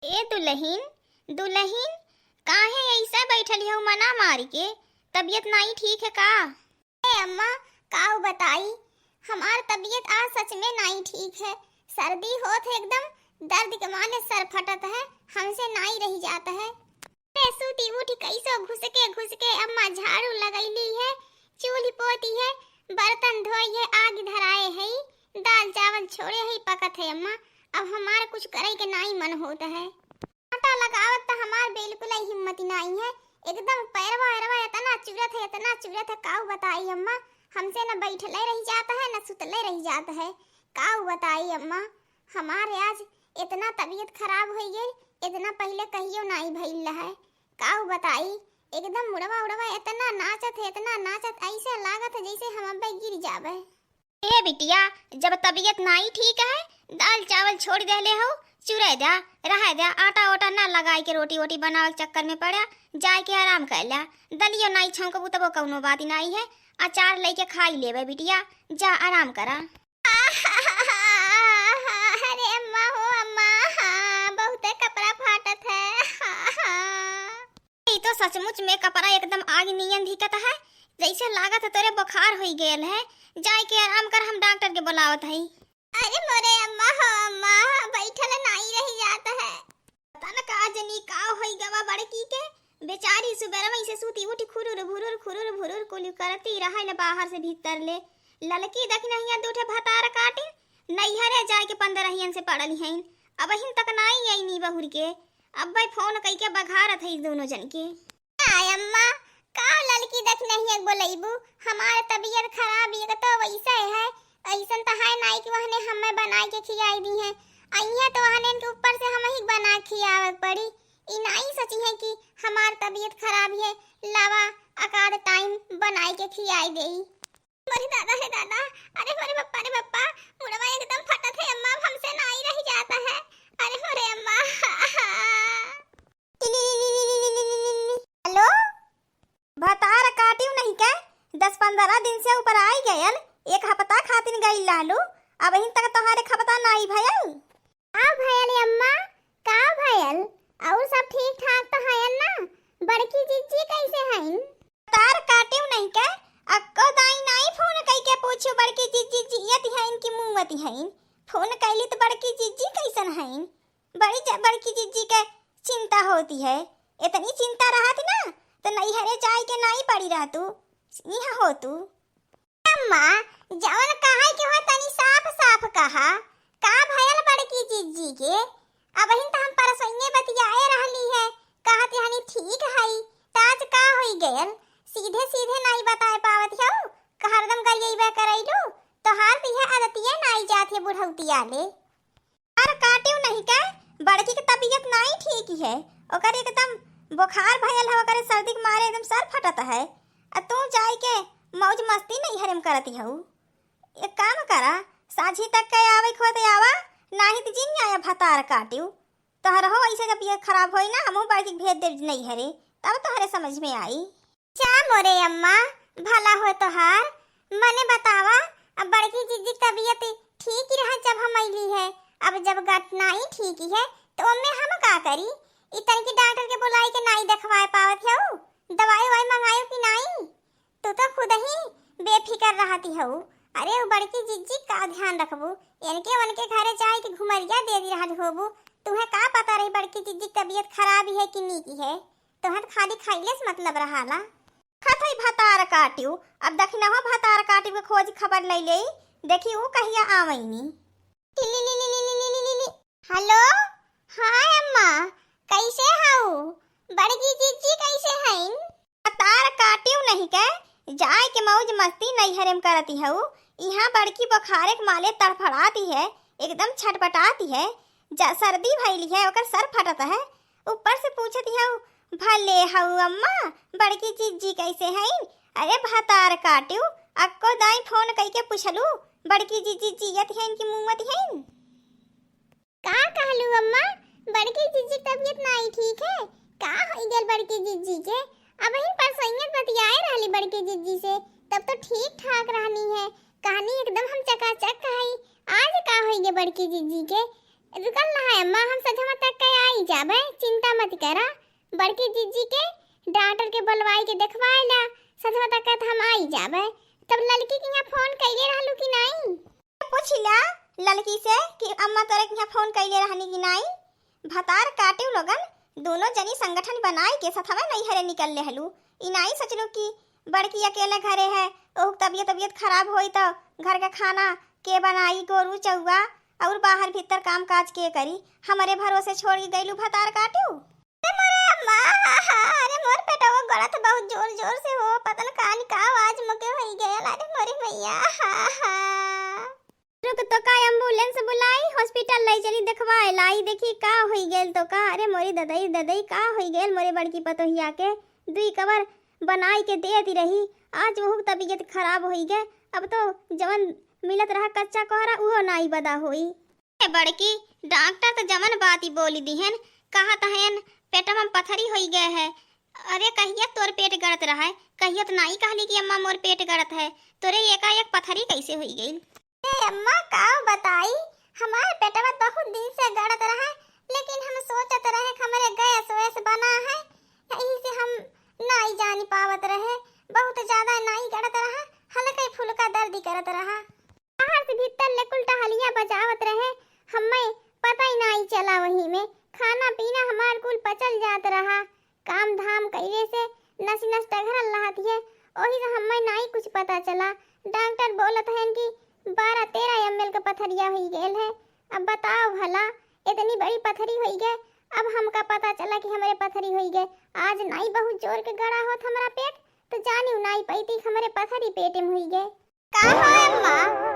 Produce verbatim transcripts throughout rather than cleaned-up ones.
ए दुलहिन, दुलहिन, काहे ऐसा बैठल हऊ मना मारि के? तबियत नाई ठीक है का? ए अम्मा, काउ बताई, हमार तबियत आज सच में नाई ठीक है। सर्दी होत है एकदम, दर्द के मारे सर फटत है, हमसे नाई रही जात है। ए सूती उठी कैसो घुस के, घुस के अम्मा झाड़ू लगैली है, चूल्ही पोती है, बर्तन धोई है, आग धराए है, दाल चावल छोड़े है, पकत है अम्मा। अब हमार कुछ करे के नाई मन होत है। आटा लगावत त हमार बिल्कुल ही हिम्मत नाई है, एकदम पैरवा वैरवा इतना चुरत है, इतना चुरत है, काउ बताई अम्मा, हमसे न बैठले रही जात है, न सुतले रही जात है, काउ बताई अम्मा, हमार आज इतना तबियत खराब होइ गइल, इतना पहिले कहियो नाई भइल रहे, काउ बताई, एकदम मुड़वा उड़वा इतना नाचत है, इतना नाचत, ऐसे लागत है जैसे हम अब्बे गिर जाबे। ए बिटिया, जब तबियत नाई ठीक है, दाल चावल छोड़ देले हो, चुरे द्या, रहे द्या, आटा ओटा ना लगाई के रोटी वोटी बनावे के चक्कर में पड़ा, जाए के आराम कर ल्या। दलियो नाई छौंकबू तबो कौनो बात नाई है, अचार लेके खाई लेबे बिटिया, जा आराम करा। अरे अम्मा हो अम्मा, हाँ, बहुते कपड़ा फाटत है। ई तो सचमुच में कपड़ा एकदम आग नियन धिकत है, जैसे लागत है तोरे बुखार होई गयल है। जाए के आराम कर, हम डॉक्टर के बुलावत हई। अरे मोरे अम्मा हो अम्मा, बैठल नाई रही जात है। पता न का जनी का होई गवा बड़की के, बेचारी सुबेरवा से सूती उठी खुरुर भुरुर खुरुर भुरुर कुल करती रहल बाहर से भीतर ले। ललकी दखिनहिया दूठे भतार काटिन, नैहरे जाए के पंद्रहियन से पड़ल हईन, अबहिन तक नाई आईनी बहुर के। अब्बे फोन कई के बघारत है दोनों जन के। आय अम्मा, का ललकी दखिनहिया के बोलैबू? हमार तबियत खराब एक तो वैसे है, ऐसन तो है नाई कि वहने हमें बनाए के खियाई दी है। अइहे तो वहने इनके ऊपर से हम ही बना के खियावे के पड़ी। ई नाई सोची है कि हमार तबियत खराब है, लावा अकाद टाइम बनाए के खियाई देई। अरे दादा, हे दादा, अरे मोरे बप्पा रे बप्पा, मुड़वा एकदम फटत है अम्मा, अब हमसे नाई रही जात है। अरे मोरे अम्मा। हेलो, भतार काटिउ नहीं के? दस पंद्रह दिन से ऊपर आई गयल, एक हफ्ता खातिन गई लालू, अबहिन तक तोहारे खपता नाई भयल। का भयल अम्मा, का भयल? और सब ठीक ठाक तो हयन ना? बड़की जिज्जी कैसे हईन? भतार काटिउ नहीं के? अक्को दाई नाई फोन कई के पूछू बड़की जिज्जी जियत हईन कि मुवत हईन? फोन कैली तो बड़की जिज्जी कैसन हईन? बड़ी ज-, बड़की जिज्जी के चिंता होती है। इतनी चिंता रहत ना तो नैहरे जाए के नाई पड़ी रहतू, यहाँ होतू। अम्मा, जवन कहे के हो तनी साफ साफ कहा, का भयल बड़की जिज्जी के? अबहिन त हम परसोइये बतियाए रहली है, कहत हनी ठीक हई, त आज का होई गयल? सीधे सीधे नाई बताए पावत हऊ, का हरदम गरियइबे करैलू? तोहार त इहे आदतिये नाई जात है बुढ़ौतिया ले। अरे काटिउ नहीं के, बड़की के तबियत नाई ठीक है, ओकर एकदम बुखार भयल है, ओकरे सर्दी के मारे एकदम सर फटत है। आ तू जाए के मौज मस्ती नैहरे में करती हऊ। एक काम करा, साँझी तक के आवे के होत आवा, नाही त जिन आया भतार काटिउ। तोहर हो ऐसे जब तबियत खराब होई ना, हमहू बड़की के भेज देब नैहरे, तब तोहरे समझ में आई। जा मोरे अम्मा, भला हो तोहार। मने बतावा, अब बड़की जिज्जी के तबियत ठीक रहा जब हम अइली है, अब जब गट नाई ठीक है तो ओमे हम का करी? ई तनकी डॉक्टर के बुलाई के नाई देखवाए पावत हऊ, दवाई ववाई मंगायो कि नाई? तू तो खुद ही बेफिकर रहती हऊ। अरे उ बड़की जिज्जी का ध्यान रखबू, इनके उनके घरे जाए के घुमरिया दे दी रहल होबू। तुहे का पता रही बड़की जिज्जी के तबियत खराब है कि नीक है? तोहन खाली खइले से मतलब रहाला। खत है भतार काटिउ, अब दखिनहो भतार काटिउ के खोज खबर लइ लेई, देखी उ कहिया आवैनी। हेलो, हाँ अम्मा, कैसे हऊ? बड़की जिज्जी कैसे हईन? भतार काटिउ नहीं के, जाए के मौज मस्ती नैहरे में करती हऊ। इहाँ बड़की बुखारे के माले तड़फड़ाती है, एकदम छटपटाती है। जा, सर्दी भइली है, ओकर सर फटत है। ऊपर से पूछत हऊ, "भले हऊ अम्मा, बड़की जिज्जी कैसे हईन?" अरे भतार काटिउ, अक्को दाई फोन कइके पूछलू, "बड़की जिज्जी जियत हईन कि मुवत हईन?" का कहलू अम्मा, बड़की जिज्जी के तबियत नाई ठीक है? का होई गल बड़की जिज्जी के? अबहिन परसोइये बतियाए रहली बड़की जिज्जी से, तब तो ठीक ठाक रहनी है, कहनी एकदम हम चकाचक हई। आज का होई गे बड़की जिज्जी के? रुकल रहा अम्मा, हम सझवा तक के आई जा। चिंता मत करा, बड़की जिज्जी के डॉक्टर के बोलवाई के देखवाए ला, सझवा तक हम आई जाबे। तब ललकी के यहाँ फोन कइले रहलू कि नाई? पूछ ला ललकी से कि अम्मा तोरे के यहाँ फोन कइले रहनी कि नाई? भतार काटिउ लोगन, दोनों जनी संगठन बनाई के सथवा नैहरे निकल लेहलू। ई नाई सोचलू कि बड़की अकेले घरे है, ओहू तबियत, तबियत खराब होई तो घर के खाना के बनाई, गोरू चौआ और बाहर भीतर काम काज के करी? हमरे भरोसे छोड़ के गइलू भतार काटिउ। अरे मोरे अम्मा, हा, हा, अरे मोर पेटवा गड़त बहुत जोर जोर से हो, पता न कान का आवाज मुके होई गयल, अरे मोरे मैया, हा, हा। रुक तो का एम्बुलेंस बुलाई, हॉस्पिटल लई चली, देखवाए लाई, देखी का होई गयल तो का। अरे मोरी ददई, ददई का होई गयल मोरे बड़की पतोहिया के, दुई कबर बनाई के देती रही, आज वहू तबियत खराब होई गए। अब तो जवन मिलत रहा कच्चा कोहरा उहो नाई बदा होई। ए बड़की, डॉक्टर तो जवन बात ही बोली दिहन, कहत हयन पेटवा में पथरी होई गए है। अरे कहिया तोर पेट गड़त रहा है, कहिया तो नाई कहली कि अम्मा मोर पेट गड़त है, तोरे एकाएक पथरी कैसे होई गई? ए अम्मा, का बताई, हमार पेटवा बहुत दिन से गड़त रहा, लेकिन हम सोचत रहे कि हमरे गैस वैस बना है, यही से हम नाई जानी पावत रहे। बहुत ज्यादा नाई गड़त रहा, हल्का फुल्का दर्द करत रहा। बाहर से भीतर ले कुल टहलिया बजावत रहे, हमें पता ही नाई चला। वही में खाना पीना हमार कुल पचल जात रहा। काम धाम कइले से नस नस टघरल रहत है, ओही से हमें नाई कुछ पता चला। डॉक्टर बोलत हन कि बारह तेरह एम एल के पथरिया हुई गेल है। अब बताओ भला, इतनी बड़ी पथरी हुई गए, अब हमका पता चला कि हमरे पथरी हुई गए। आज नाई बहुत जोर के गड़ा होत हमरा पेट, तो जानिउ नाई पैती हमरे पथरी पेटे में हुई गए। का हो अम्मा,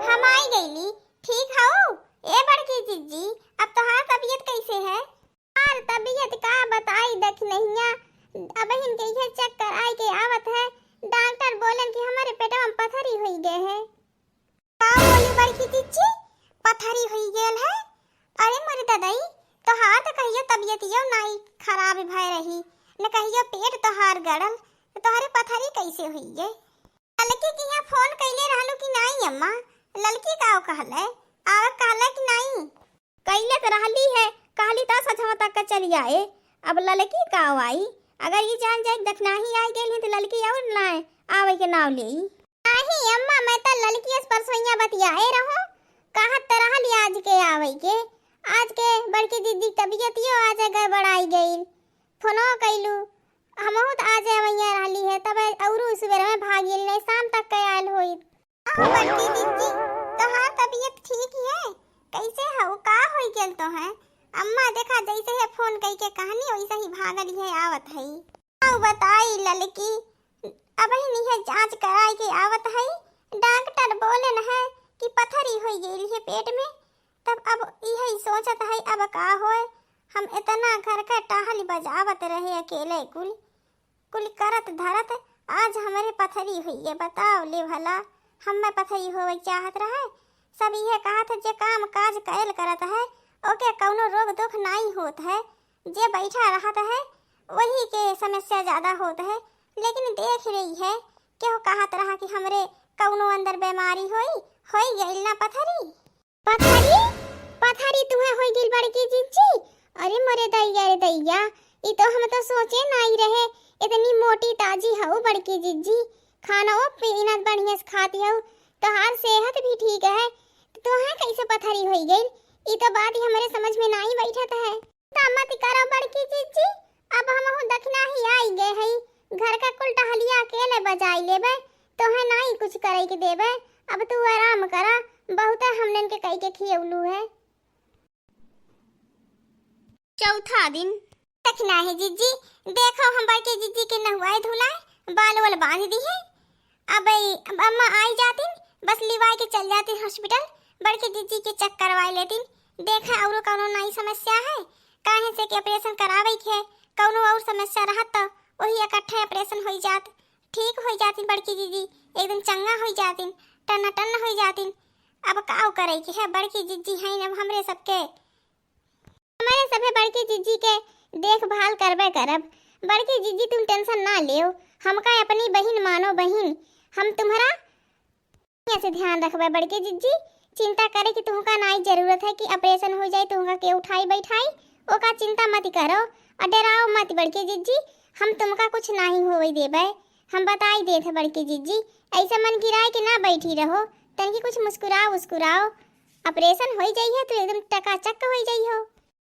हम आई गईली, ठीक हऊ? ए बड़की जिज्जी, अब तोहार तबीयत कैसे है? हमार तबीयत का बताई दखिनहिया, अबहिन के इहे चेक कराई के आवत है। डॉक्टर बोलन कि हमरे पेटवा में पथरी होई गए है। का बोली बड़की जिज्जी, पथरी होई गेल है? अरे मोरे ददई, तोहार तो कहियो तबीयतियो नाई खराब भय रही, न कहियो पेट तोहार गड़ल, तो तोहरे पथरी कैसे होई गए? ललकी के यहाँ फोन कइले रहलू कि नाई अम्मा? ललकी का कहले? आवे कहले कि नाई? कइले त रहली है, कहली त सझवा तक के चली आए। अब ललकी का आई? अगर ई जान जाए कि दखिनाही आई गइल है त ललकी और ना आवे के नाव लेई। नाहीं अम्मा, मैं त ललकी से परसोइया बतियाए रहूं, कहत त रहली आज के आवे के। आज के बड़की दीदी तबीयतियो आज गड़बड़ाई गइल। फोनो कइलू, हमहू त आज अवैया रहली है, तब औरू सुबेर में भाग गेली, नहीं शाम तक के आयल होई। आहो बड़की जिज्जी, तोहार तबीयत ठीक है? कैसे हऊ? का होई गेल तोहे? अम्मा देखा जैसे है फोन कई के कहनी वैसे ही भागल है आवत है। आऊ बताई ललकी, अबहिन इहे जांच कराई के आवत है, डॉक्टर बोलन है कि पथरी होई गइल है पेट में। तब अब इहे सोचत है अब का होए, हम इतना घर का टहल बजावत रहे अकेले कुल, कुल करत धरत आज हमरे पथरी हुई है। बताओ ले भला, हमें पथरी होवे चाहत रहे? सब इहे कहत है जे काम काज कयल करत है ओके कौनो रोग दुख नाई होत है, जे बैठा रहत है वही के समस्या ज्यादा होत है। लेकिन देख रही है केहू कहत रहा कि हमरे कौनो अंदर बीमारी होई, होई गइल ना पथरी। पथरी? पथरी तुहे होई गइल बड़की जिज्जी? अरे मोरे दैया रे दैया, ई तो हम तो सोचे नाई रहे, इतनी मोटी ताजी हऊ बड़की जिज्जी, खानो पीना बढ़िया से खाती हऊ, तोहार सेहत भी ठीक है, तो तोहे कैसे पथरी होई गइल? ई तो बात ही हमरे समझ में नाई बैठत है। चिंता मत करो बड़की जिज्जी, अब हमहू दखिनाही आई गए हई, घर का कुल टहलिया अकेले बजाई लेबे, तोहे नाई कुछ करे के देबे। अब तू आराम करा, बहुते हमनन के कई के खियौलू है। चौथा दिन। दखिनाही जिज्जी, देखो हम बड़की जिज्जी के नहुआए धुलाए, बाल वाल बांध दी है। अब ई, अब अम्मा आई जातिन, बस लिवाए के चल जातिन हॉस्पिटल, बड़की जिज्जी के चेक करवाए लेतिन, देखे औरो कौनो नई समस्या है, काहे से कि ऑपरेशन करावे के है, कौनो और समस्या रहत तो वही इकट्ठे ऑपरेशन होई जात, ठीक होई जातिन बड़की जिज्जी, एकदम चंगा होई जातिन, टन्ना टन्न होई जातिन। अब काव करे के है, बड़की जिज्जी हैं अब हमरे सबके। हमरे सभे बड़की जिज्जी के देखभाल करबे करब। बड़की जिज्जी तुम टेंशन ना लेव, हमका अपनी बहिन मानो बहिन, हम तुम्हरा बढ़िया से ध्यान रखबे बड़की जिज्जी। चिंता करे की तुहका नाई जरूरत है कि ऑपरेशन हो जाए, तुहका के उठाई बैठाई, ओका चिंता मत करो। और डेराओ मत बड़की जिज्जी, हम तुमका कुछ नाहीं होवै देबै। हम बताई देत है बड़की जिज्जी, ऐसा मन गिराए के ना बैठी रहो, तनकी कुछ मुस्कुराओ उसकुराओ। ऑपरेशन होई जाई है तो एकदम टकाचक होई जाई हो।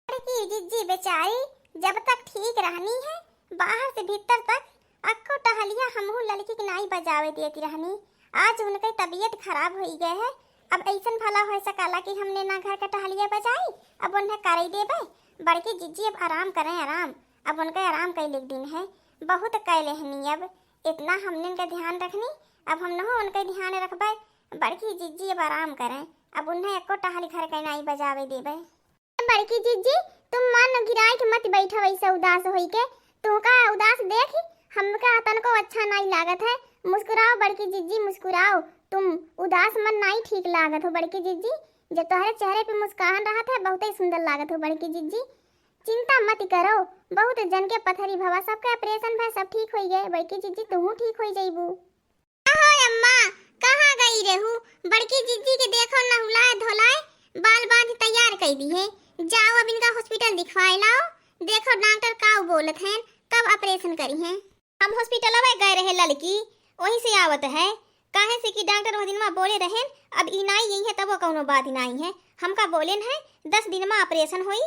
बड़की जिज्जी बेचारी जब तक ठीक रहनी है, बाहर से भीतर तक अक्को टहलिया हमहू ललकी के नाई बजावे देती रहनी। आज उनके तबीयत खराब होई गए है, अब ऐसन भला हो सकाला कि हमने ना घर का टहलिया बजाई, अब उन्हें करे देबे। बड़की जिज्जी अब आराम करें आराम, अब उनके आराम कैले के दिन है, बहुत कैले हनी, अब इतना हमने उनके ध्यान रखनी, अब हम नहो उनके ध्यान रखबे। बड़की जिज्जी अब आराम करें, अब उन्हें एको टहली घर के नाई बजावे देबे। बड़की जिज्जी, तुम मन गिराए के मत बैठो ऐसे उदास होई के। तुमका उदास देख हमका तनको अच्छा नाई लागत है। मुस्कुराओ बड़की जिज्जी, मुस्कुराओ। तुम उदास मन नाई ठीक लागत हो बड़की जिज्जी। जब तोहरे चेहरे पे मुस्कान रहत है, बहुत ही सुंदर लागत हो बड़की जिज्जी। चिंता मत करो, बहुत जन के पथरी भवा, सबके ऑपरेशन भय, सब ठीक होई गए। बड़की जिज्जी, तुहू ठीक होई जइबू। अहो अम्मा, कहाँ गई रहू? बड़की जिज्जी के देखो नहुलाए धोलाए, बाल बांध तैयार कई दी है। जाओ अब इनका हॉस्पिटल दिखवाए लाओ, देखो डॉक्टर का बोलत हैं, कब ऑपरेशन करी हैं। हम हॉस्पिटलवे गए रहे ललकी, वहीं से आवत है, काहे से कि डॉक्टर वह दिन में बोले रहेन, अब ई नाई यही है तब वो कौनो बात ही नाई है। हमका बोलेन है दस दिन में ऑपरेशन होई।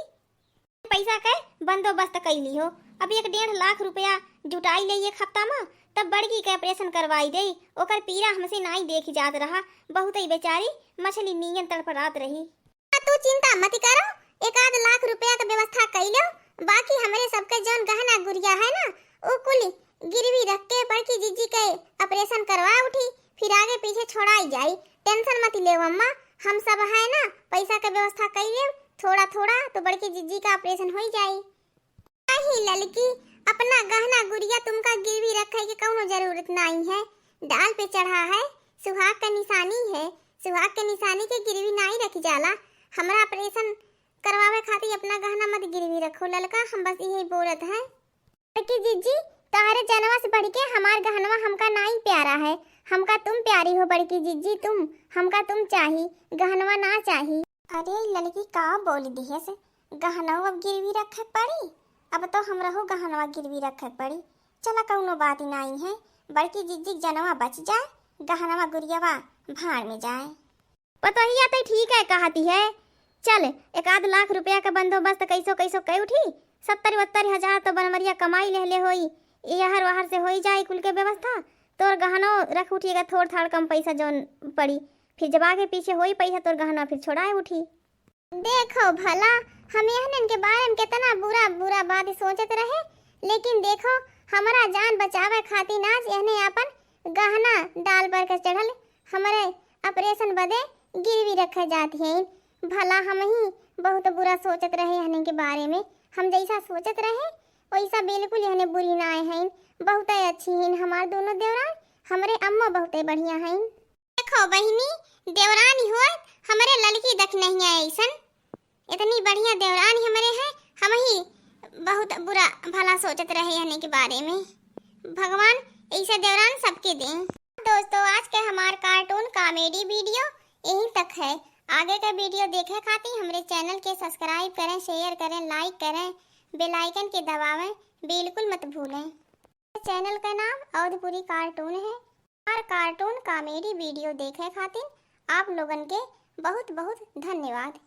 पैसा के बंदोबस्त कई लिहो। अब एक डेढ़ लाख रुपया जुटाई ले एक हफ्ता मा, तब बड़की के ऑपरेशन करवाई दे। ओकर पीरा हमसे नाई देखी जात रहा, बहुत ही बेचारी मछली नियन तड़फड़ात रही। आ, तू चिंता मत करो, एक आध लाख रुपया के व्यवस्था कई लो। बाकी हमरे सबके जौन गहना गुरिया है ना, उ कुल गिरवी रख के बड़की जिज्जी के ऑपरेशन करवा उठी, फिर आगे पीछे छोड़ाई जाई। टेंशन मत लेव अम्मा, हम सब है ना, पैसा के व्यवस्था कई लेव, थोड़ा थोड़ा तो बड़की जिज्जी का ऑपरेशन होई जाई। नहीं ललकी, अपना गहना गुरिया तुमका गिरवी रखे के कौनो जरूरत नाई है। डाल पे चढ़ा है, सुहाग का निशानी है, सुहाग के निशानी के गिरवी नाई रखी जाला। हमरा ऑपरेशन करवावे खातिर अपना गहना मत गिरवी रखो ललका, हम बस यही बोलत है। बड़की जिज्जी, तोहरे जनवा से बढ़ के हमार गहनवा हमका नाई प्यारा है, हमका तुम प्यारी हो बड़की जिज्जी, तुम, हमका तुम चाही, गहनवा ना चाही। अरे ललकी का बोल दिहस, गहनवा अब गिरवी रखे पड़ी, अब तो हमरहू गहनवा गिरवी रखे पड़ी। चला कौनो बात ही नाई है, बड़की जिज्जी के जनवा बच जाए, गहनवा गुरियवा भाड़ में जाए। पतोहिया तै ठीक है कहती है। चल, एक आध लाख रुपया के बंदोबस्त कैसो कैसो कै उठी। सत्तर बहत्तर हजार तो बनवरिया कमाई लेहले होई, यहर वहर से होई जाई कुल के व्यवस्था। तोर गहनो रख उठी, अगर थोड़ थाड़ कम पैसा जौन पड़ी, फिर जब आगे पीछे होई पैसा तोर गहना फिर छोड़ाए उठी। देखो भला, हम एहनन के बारे में कितना बुरा बुरा बात सोचत रहे, लेकिन देखो, हमरा जान बचावे खातिर आज एहने आपन गहना डाल पर के चढ़ल हमरे ऑपरेशन बदे गिरवी रखे जात हैं। भला हम ही बहुत बुरा सोचत रहे एहने के बारे में। हम जैसा सोचत रहे वैसा बिल्कुल एहने बुरी ना हैं, बहुत अच्छी हैं हमार दोनों देवरान। हमरे अम्मा बहुत बढ़िया हैं। देखो बहिनी, देवरानी होत हमरे ललकी दखिनहिया ऐसन। इतनी बढ़िया देवरानी हमरे है, हम ही बहुत बुरा भला सोचत रहे एहने के बारे में। भगवान ऐसा देवरान सबके दें। दोस्तों, आज के हमार कार्टून कॉमेडी वीडियो यहीं तक है। आगे के वीडियो देखे खातिर हमरे चैनल के सब्सक्राइब करें, शेयर करें, लाइक करें, बेल आइकन के दबावें बिल्कुल मत भूलें। चैनल का नाम अवधपुरी कार्टून है। हमार कार्टून कॉमेडी वीडियो देखे खातिर आप लोगन के बहुत बहुत धन्यवाद।